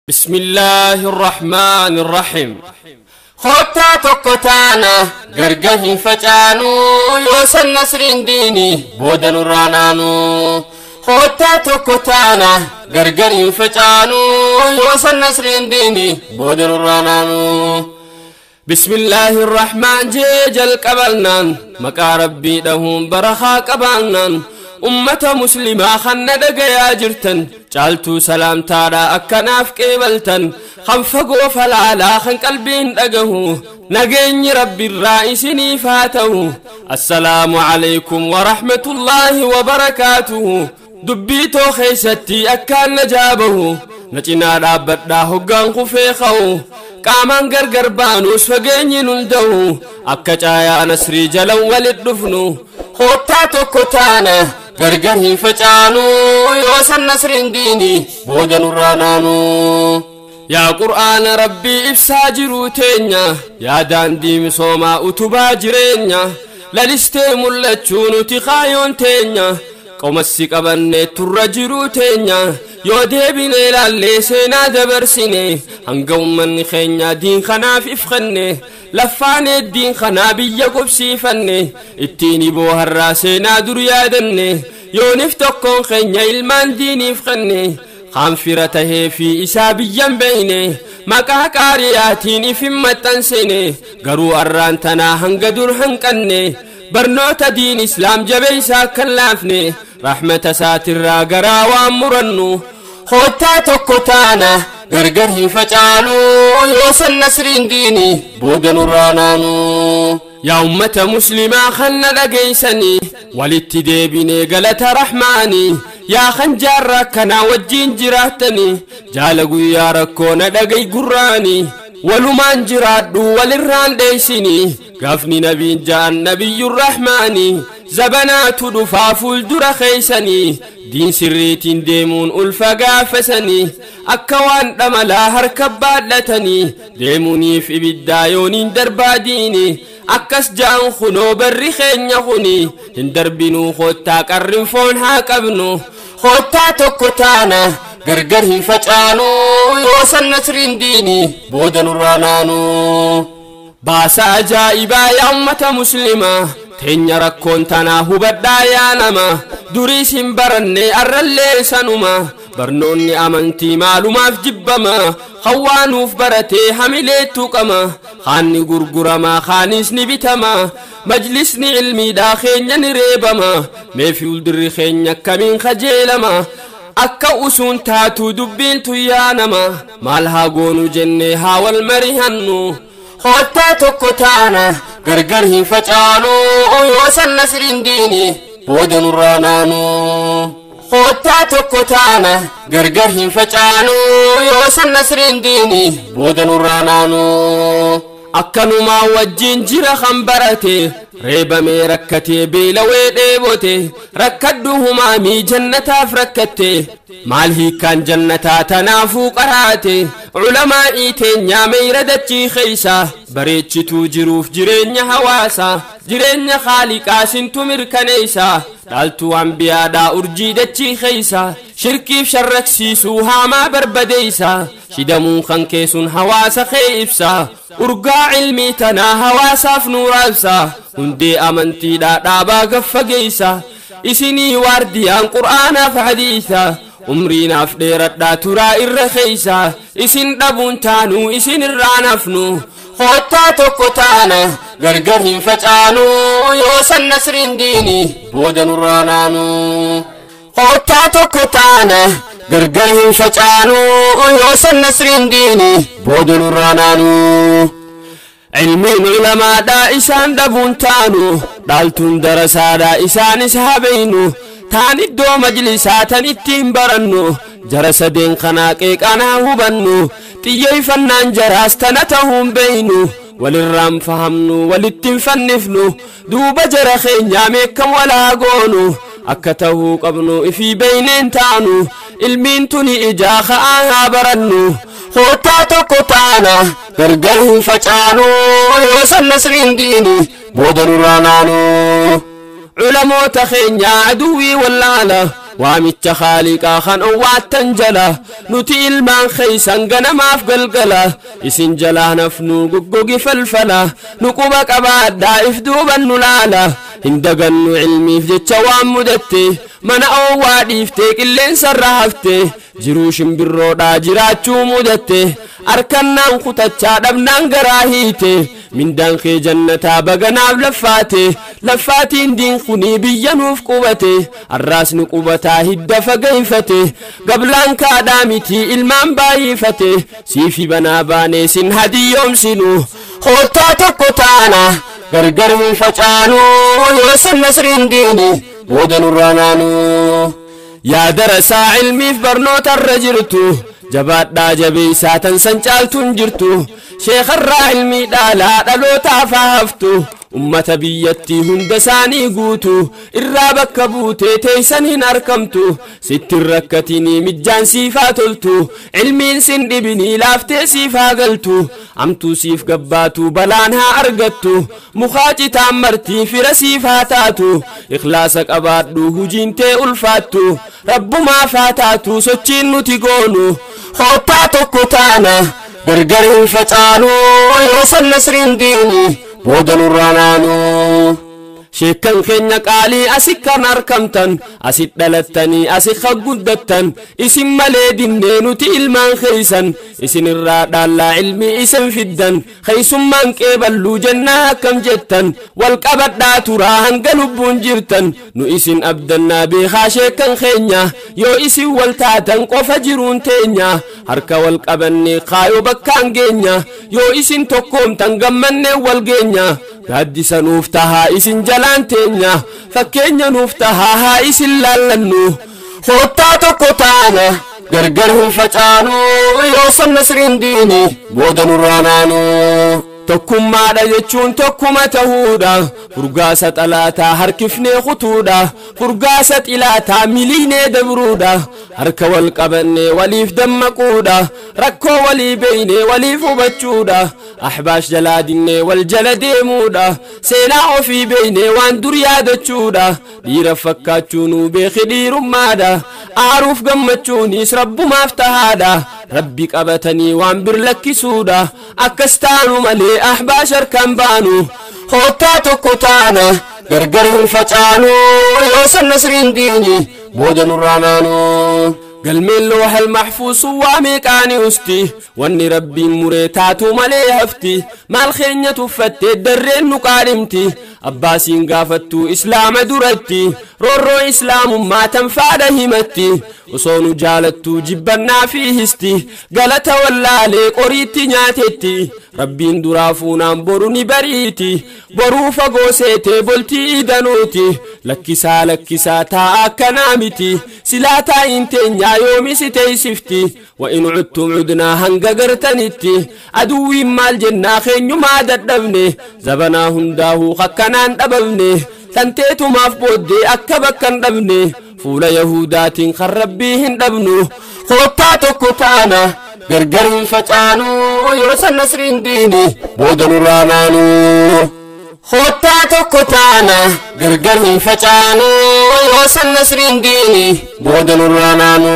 بسم الله الرحمن الرحيم. خطة تقطعنا غرغه فجانو يوسن نصر ديني بودن رانانو. خطة تقطعنا غرغه فجانو يوسن نصر ديني بودن رانانو. بسم الله الرحمن جيجل قبلنا مكا ربي لهم برخا قبلنا أمة مسلمة خنا دقيا جرتن جالتو سلام تارا أكناف قبلتن خنفقو فلالا خن قلبين دقهو نقين ربي الرئيسني فاته. السلام عليكم ورحمة الله وبركاته. دبيتو خيستي أكان نجابه نجنا رابطنا هقان خفيخو قامان غرغر بانوس فقين نندو أكا نسري جلو ولد دفنو. خطة تكتانا غرغر فجانو يوسن نصر ديني بودن رانانو. يا قرآن ربي إفسا جروتينيا يا داندي مسوما أتبا جرينيا لالستي ملتشونو تخايون تينيا قومسي قبني ترجروتينيا يو ديبيني لالي سينا دبرسيني هنقوم من خينيا دين خناف إفخني لفاني الدين خنا بيا قبسي فني اتيني بوها الراسينا دريا دني يونف تقون خينيا المان ديني فخني خانفرته في إسابيا بيني مكا كارياتيني في متنسيني قرو أرانتنا هنقدر هنقني برنوت دين إسلام جبيسا كلافني رحمة ساتر قرا وامرنو. خطة تقطعنا غرغر فجانو يوسن نصر ديني بودن رانانو. يا أمة مسلمة خلنا لقيسني ولتديبني قلت رحماني يا خنجر ركنا وجين جراتني جالقو يا ركونا لقي قراني ولمان جرادو وللران ديسني قفني نبي جاء النبي الرحماني زبنات دفاف الدر خيسني دين سريتين ديمون ألفا قافسني أكوان دملا هركب بادلتني ديموني في بالدايونين دربا ديني أكس جان خنو برخين يخوني هندربنو خوتا قرن فون هاكبنو. خطة تقطعنا غرغر فجانو يوسن نصر ديني بودن رانانو. باسا عجائبا يا أمة مسلمة تنيا ركون تنا هبدا يا نما دريسين برني أرلي سنما برنوني أمنتي معلومة في جبما خوانوف برتي حملتو كما خاني غرغرما خانيس نبتما مجلسني علمي داخل نريبما مفي ولدر خين كمين خجيلما أكا أسون تاتو دبين تيانما مالها قونو جنة هاول مريهنو. خطة تقطعنا غرغر فجانو يوسن نصر ديني بودن رانانو. خطة تقطعنا غرغر فجانو يوسن نصر ديني بودن رانانو. أكنما وجين جرا خنبرتي ريبا مي ركتي بيلوي ديبوتي ركدوهما مي جنتا فركتي مالهي كان جنتا تنافو قراتي علماء تنيا ميردتي خيسا بريتشتو جروف جرين هواسا جرين خالقا سنتو مركنيسا دالتو أنبياء دا أرجي دتشي خيسا شركي بشرك سيسو هاما بربديسا شدمو خنكيسون هواسا خيبسا أرقا علمي تنا هواسا فنورابسا هندي أمنتي دا دابا قفقيسا إسيني وارديان قرآنا فحديثا عمرينا فديرت دا ترا الرخيسا إسين دبون تانو إسين الرانفنو. خطة تقطعنا غرغر فجانو يوسن نصر ديني بودن رانانو. خطة تقطعنا غرغر فجانو يوسن نصر ديني بودن رانانو. علمين علماء دا إسان دبون تانو دالتون درسا دا إسان إسحابينو تان الدو مجلسا تان التين برنو جرس دين خناقيق أنا هبنو تيي فنان جراس تنتهم بينو وللرام فهمنو وللتين فنفنو دوب جرخين ياميكم ولا قونو أكته قبنو إفي بينين تانو المين تني إجاخ آها برنو. خطة تقطعنا غرغر فجانو يوسن نصر ديني بودن رانانو. Culamoota keenya aduwwii wallaala waamicha khaaliqaa kan owwaattan jala nuti ilmaan keeysan ganamaaf galgala isin jalaa nafnuu goggogi falfala nu quba qabaadhaa if duuban nu laala hin dagannu cilmiif jecha waan mudatte mana oowwaa dhiiftee qilleensarra hafte jiruu shimbirroodhaa jiraachuu mudatte arkannaan kutachaa dhabnaan garaa hiite mindaan kee jannataa baganaaf laffaate laffaatiin diin kunii biyya nuuf qubate arraas nu qubataa hidda fageeffate gablaan kaadhaa mitii ilmaan baay'ifate siifi banaa baanee sin hadiyyoomsinu koottaa tokko taana gargar hin facaanu yoo san nasriin diini booda nurraa naanu yaa darasaa cilmiif barnootarra jirtu jabaadhaa jabeeysaa tan san caaltuun jirtu sheekarraa ilmii dhaalaa dhalootaaf haa haftu ummata biyyattii hunda isaanii guutu irraa bakka buutee teeysan hin arkamtu sittin rakkatinii mijjaan siif haa toltu cilmiin sin dhibinii laaftee siif haa galtu amtuu siif gabbaatu balaan haa argattu mukaa citaan martii fira siif haa taatu ikhlaasa qabaadhu hujiin tee ulfaattu rabbumaaf haa taatu sochiin nuti goonu koottaa tokko taana gargar hin facaanu yoo san nasriin diini booda nurraa naanu sheekkan keenya qaalii asi kan arkamtan asit dhalattanii asi kan guddattan isin malee dinnee nuti ilmaan keeysan isin irraa dhaallaa ilmii isin fiddan keeysummaan qeeballuu jennaa akkam jettan wal qabadhaa turaa hanga lubbuun jirtan nu isin abdannaa beekaa sheekkan keenya yoo isin wal taatan qofa jiruun teenya harka wal qabannee kaayoo bakkaan geenya yoo isin tokkoomtan gammannee wal geenya gaaddisa nuuf tahaa isin jalaan teenya fakkeenya nuuf tahaa haa isin laallannu koottaa tokko taana gargar hin facaanu yoo san nasriin diini booda nurraa naanu tokkummaadha jechuun tokkuma tahuudha furgaasa xalaataa harkifnee kutuudha furgaasa xilaataa miliinee dabruudha harka wal qabannee waliif dammaquudha rakkoo walii beeynee waliif hubachuudha ahbaash jalaa dinnee wal jala deemuudha seenaa ofii beeynee waan dur yaadachuudha dhiira fakkaachuu nuu beeki dhiirummaadha aaruuf gammachuunis rabbumaaf tahaadha rabbi qabatanii waan bir lakkisuudha akkas taanu malee ahbaash harkaan baanu koottaa tokko taana gargar hin facaanu yoo san nasriin diini booda nurraa naanu galmeen loohal maxfuusu waa meeqaani usti wanni rabbiin muree taatu malee hafti maal keenya tuffattee darreen nu qaadhimti abbaasiin gaafattuu islaama duratti roorroo islaamummaa tan faadha himatti osoo nu jaalattuu jibbannaa fi histi galata wallaalee qoriitti nyaatetti rabbiin duraa fuunaan boru ni bariiti boruu fagoo seetee boltii danuuti lakkisaa lakkisaa taa'a akkanaa miti silaa taa'iin teenyaa yoomis teeysifti wa in cudtum cudnaa hanga gartanitti aduwwiin maal jennaa keenyumaa dadhabne zabanaa hundaahuu akkanaan dhabamne tanteetumaaf booddee akka bakka hin dhabne fuula yahudaatiin kan rabbii hin dhabnu koottaa tokko taana gargar hin facaanu yoo san nasriin diini booda nurraa naanu koottaa tokko taana gargar hin facaanu yoo san nasriin diini booda nurraa naanu.